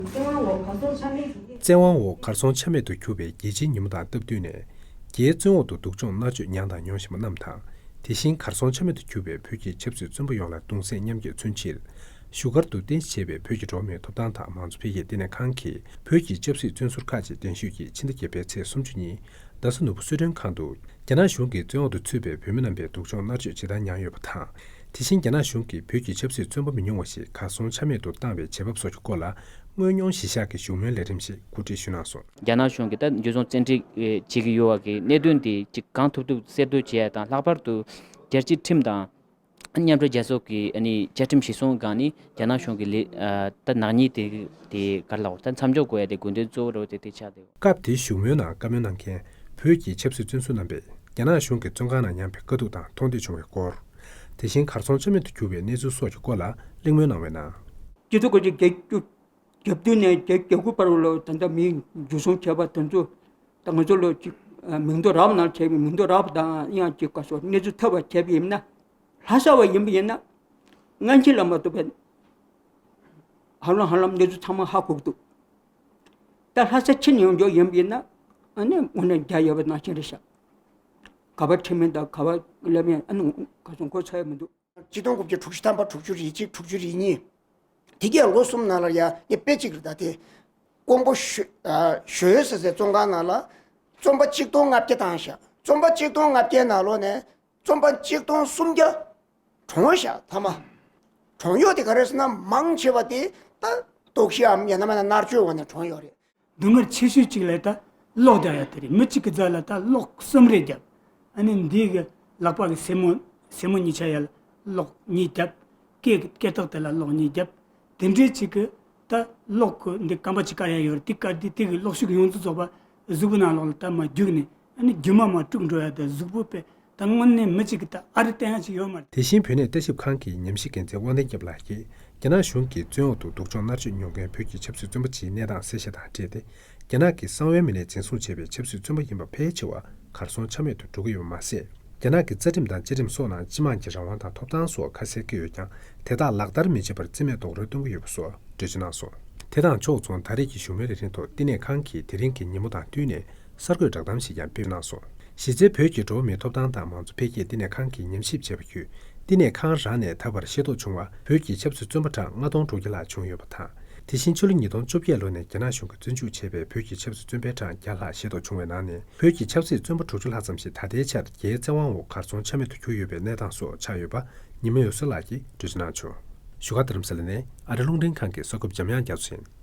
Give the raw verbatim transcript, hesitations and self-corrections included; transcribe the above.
བཙན་དབང་འོག་གར་སོང་ཆ་མེད་དུ་གྱུར་བའི་རྒྱལ་སྤྱིའི་ཉིན་མོ་དང་སྟབས་བསྟུན་ནས། རྒྱའི་བཙོན་འོག་ཏུ་སྡུག་སྦྱོང་མནར་གཅོད་མྱངས་དང་མྱོང་བཞིན་པ་རྣམས་དང་། དེ་བཞིན་གར་སོང་ཆ་མེད་དུ་གྱུར་བའི་བོད་ཀྱི་ཆབ་སྲིད་བཙོན་པ་ཡོངས་ལ་གདུང་སེམས་མཉམ་སྐྱེད་མཚོན་ཕྱིར། བཞུགས་སྒར་དུ་རྟེན་གཞི་བྱས་པའི་བོད་ཀྱི་འགྲོ་བ་མིའི་ཐོབ་ཐང་དང་མང་གཙོ་འཕེལ་རྒྱས་བསྟི་གནས་ཁང་གིས། བོད་ཀྱི་ཆབ་སྲིད་བཙོན་ཟུར་ཁག་ཅིག་གདན་ཞུས་ཀྱིས་ཕྱི་ཟླ་བརྒྱད་པའི་ཚེས་སུམ་ཅུ་ཉིན་རྡ་ས་ནོར་བུ་གསོལ་མགྲོན་ཁང་དུ། རྒྱ་ནག་གཞུང་གིས་བཙོན་འོག་ཏུ་ཚུད་པའི་བོད་མི་རྣམ་པའི་སྡུག་སྦྱོང་མནར་གཅོད་ཇི་ལྟར་མྱངས་ཡོད་པ་དང་། དེ་བཞིན་རྒྱ་ནག་གཞུང་གིས་བོད་ཀྱི་ཆབ་སྲིད་བཙོན་པ་མི་ཉུང་བ་ཞིག་གར་སོང་ཆ་མེད་དུ་བཏང་བའི་བྱེད་བབ་སོགས་ཀྱི་སྐོར་ལ་དངོས་མྱོང་གཞི་བཞག་གི་བཞུགས་མོལ་ལས་རིམ་ཞིག་གོ་སྒྲིག་ཞུས་གནང་སོང་། རྒྱ་ནག་གཞུང་གིས་ད་འཇུ་བཟུང་བཙན་ཁྲིད་བྱེད་ཀྱི་ཡོད་པ་གི་གནད་དོན་དེ་ཅིག་གང་ཐུབ་ཐུབ་གསལ་སྟོན་བྱེད་ཡ་དང་། ལྷག་པར་དུ་རྒྱལ་སྤྱིའི་ཁྲིམས་དང་མཉམ་འབྲེལ་རྒྱལ་ཚོགས་ཀྱི་ཨ་ནི་བཅའ་ཁྲིམས་གཞིར་བཟུང་སྒང་ནས་རྒྱ་ནག་གཞུང་གི་ལས་ད་ནག་ཉེས་དེ་དེ་ག་རེ་ལབ་དགོས་རེད། ད་མཚམས་འཇོག་དགོས་ཡ་དེ་དགོས་འདུན་གཙོ་བོ་རེད་པ། དེ་དེ་ཆགས་བསྡད་ཡོད། སྐབས་དེའི་བཞུགས་མོལ་ནང་བཀའ་མོལ་གནང་མཁན་བོད་ཀྱི་ཆབ་སྲིད་བཙོན་ཟུར་རྣམ་པས་རྒྱ་ནག་གཞུང་གི་བཙོན་ཁང་ནང་མྱངས་པའི་དཀའ་སྡུག་དང་མཐོང་ཐོས་བྱུང་བའི་སྐོར། དེ་བཞིན་གར་སོང་ཆ་མེད་དུ་གྱུར་བའི་གནས་ཚུལ་སོགས་ཀྱི་སྐོར་ལ་གླེང་མོལ་གནང་བའི་ནང་། སྤྱི་ཚོགས་ཀྱི་རྒྱབ་སྐྱོར་རྒྱབ་མདུན་ནས་རྒྱ་རྒྱ་གུ་པར་ལོ་ད་ལྟ་མི་འཇུ་བཟུང་བྱས་པ་དེ་ཚོ་ད་ང་ཚོ་ལོ་ཅིག་མིང་ཐོ་རག་པ་ནང་བྱས་པའི་མིང་ཐོ་རག་པ་དང་ཡང་ཅིག་ག་སོགས་གནས་ཚུལ་ཐོབ་པ་བྱས་པ་ཡིན་ན། ལྷ་ས་བ་ཡིན་པ་ཡིན་ན་སྔ་ཕྱི་ལ་མ་གཏོགས་པའི་ཧ་ལམ་ཧ་ལམ་གནས་ཚུལ་ཚང་མ་ཧ་གོ་གི་འདུག་ད་ལྷ་ས་ཕྱིན་ཡོང་རྒྱུ་ཡིན་པ་ཡིན་ན་ཨ་ནི་དངོས་གནས་རྒྱ་ཡོད་པ་ནང་བཞིན་རེད་ཤག་ག་པར་ཁྲིད་མིན་དང་ག་པར་སླེབས་མིན་ཨ་ནི་ག་སོང་གོ་ཚོད་ཡ་མི་འདུག་གཅིག་སྟོང་དགུ་བརྒྱ་དྲུག་ཅུ་ཐམ་པ་དྲུག་ཅུ་རེ་གཅིག་དྲུག་ཅུ་རེ་གཉིས། དེ་གས་ལོ་གསུམ་ནང་ལ་ཡ་ངས་དཔེ་གཅིག་རེད། ད་དེ་ཀོང་པོ་ཞོ་ཨ་ཞོལ་ཟེར་སའི་བཙོན་ཁང་ནང་ལ་བཙོན་པ་གཅིག་སྟོང་ལྔ་བརྒྱ་བཏང་ཤག་བཙོན་པ་གཅིག་སྟོང་ལྔ་བརྒྱའི་ནང་ལོགས་ནས་བཙོན་པ་གཅིག་སྟོང་སུམ་བརྒྱ་གྲོངས་ཤག་མཐའ་མ། གྲོངས་ཡོད་དེ་ག་རེ་ཟེར་ན་མང་ཆེ་བ་དེ་ད་དོགས་གཞིའམ་ཡང་ན་མིན་ན་མནར་གཅོད་འོག་ནས་གྲོངས་ཡོད་རེད། སྡུག་བསྔལ་ཆེ་ཤོས་གཅིག་ལ་ད་གློག་རྒྱག་ཡ་དེ་རེད། མི་གཅིག་གི་རྩ་ལ་ད་གློག་གསུམ་རེ་བརྒྱབ། ཨ་ནི་འདི་གི་ལག་པ་གི་སེན་མོ་སེན་མོ་གཉིས་ཆ་ཡ་ལ་གློག་གཉིས་བརྒྱབ། སྐེ་གི་སྐེ་ཐག་དེ་ལ་གློག་གཉིས་བརྒྱབ། དེ་འདྲའི་གཅིག་གི་ད་གློག་གི་འདི་རྐང་པ་གཅིག་བཀར་ཡ་ཡོད་རེད། དེ་བཀར་དུས་དེ་གི་གློག་ཤུགས་ཡོངས་སུ་རྫོགས་པ་གཟུགས་པོ་ནང་ལོགས་ལ་ད་མར་རྒྱུག་ནས་ཨ་ནི་རྒྱུ་མ་མར་དཀྲུག་འགྲོ་ཡ་དེ་གཟུགས་པོ་དཔེ་ད་དངོས་གནས་མི་གཅིག་གི་ད་ཨ་རི་བསྟན་ཡ་ཅིག་ཡོད་མ་རེད། དེ་བཞིན་བོད་གནས་ལྟ་ཞིབ་ཁང་གི་ཉམས་ཞིབ་འགན་འཛིན་དབང་ལྡན་སྐྱབས་ལགས་ཀྱིས། རྒྱ་ནག་གཞུང་གིས་བཙོན་འོག་ཏུ་སྡུག་སྦྱོང་མནར་གཅོད་མྱོང་མཁན་བོད་ཀྱི་ཆབ་སྲིད་བཙོན་པ་སྤྱིའི་གནས་སྟངས་གསལ་བཤད་དང་འབྲེལ་ཏེ། རྒྱ་ནག་གི་གསང་བའི་མི་སྣས་འཛིན་བཟུང་བྱས་པའི་ཆབ་སྲིད་བཙོན་པ་ཡིན་པ་ཕལ་ཆེ་བ་གར་སོང་ཆ་མེད་དུ་འགྲོ་གི་ཡོད་པ་མ་ཟད། རྒྱ་ནག་གི་རྩ་ཁྲིམས་དང་བཅའ་ཁྲིམས་སོགས་ནང་སྤྱི་དམངས་ཀྱི་རང་དབང་དང་ཐོབ་ཐང་སོགས་ཁ་གསལ་བཀོད་ཡོད་ཀྱང་། དེ་དག་ལག་བསྟར་མི་བྱེད་པར་རྩིས་མེད་རྡོག་རོལ་གཏོང་གི་ཡོད་པ་སོགས་འགྲེལ་བརྗོད་གནང་སོང་། དེ་དང་ཕྱོགས་མཚུངས། ད་རེས་ཀྱི་བཞུགས་མོལ་ལས་རིམ་ཐོག་བསྟི་གནས་ཁང་གིས་དེ་རིང་གི་ཉིན་མོ་དང་བསྟུན་ནས། གསར་འགོད་བསྒྲགས་གཏམ་ཞིག་ཀྱང་སྤེལ་གནང་སོང་། གཞི་རྩའི་བོད་ཀྱི་འགྲོ་བ་མིའི་ཐོབ་ཐང་དང་མང་གཙོ་འཕེལ་རྒྱས་བསྟི་གནས་ཁང་གིས་ཉམས་ཞིབ་བྱས་པ་བརྒྱུད། བསྟི་གནས་ཁང་རང་ནས་ད་བར་ཤེས་རྟོགས་བྱུང་བར། བོད་ཀྱི་ཆབ་སྲིད་བཙོན་པ་གྲངས་ལྔ་སྟོང་དྲུག་བརྒྱ་ལྷག་བྱུང་ཡོད་པ་དང་། དེ་བཞིན་ཕྱི་ལོ་ཉིས་སྟོང་བཅོ་བརྒྱད་ལོ་ནས་རྒྱ་ནག་གཞུང་གིས་བཙོན་འཇུག་བྱས་པའི་བོད་ཀྱི་ཆབ་སྲིད་བཙོན་པའི་གྲངས་བརྒྱ་ལྷག་ཤེས་རྟོགས་བྱུང་བའི་ནང་ནས། བོད་ཀྱི་ཆབ་སྲིད་བཙོན་པ་དྲུག་ཅུ་ལྷག་ཙམ་ཞིག་ད་ལྟའི་ཆར་རྒྱའི་བཙན་དབང་འོག་གར་སོང་ཆ་མེད་དུ་གྱུར་ཡོད་པའི་གནས་སྟངས་སོགས་ཆགས་ཡོད་པ། ཉི་མ་འོད་ཟེར་ལགས་ཀྱིས་འགྲེལ་བརྗོད་གནང་བྱུང་། བཞུགས་སྒར་རྡ་རམ་ས་ལ་ནས་ཨ་རི་རླུང་འཕྲིན་ཁང་གི་གསར་འགོད་པ་འཇམ་དབྱངས་རྒྱ་མཚོ་ཡིན།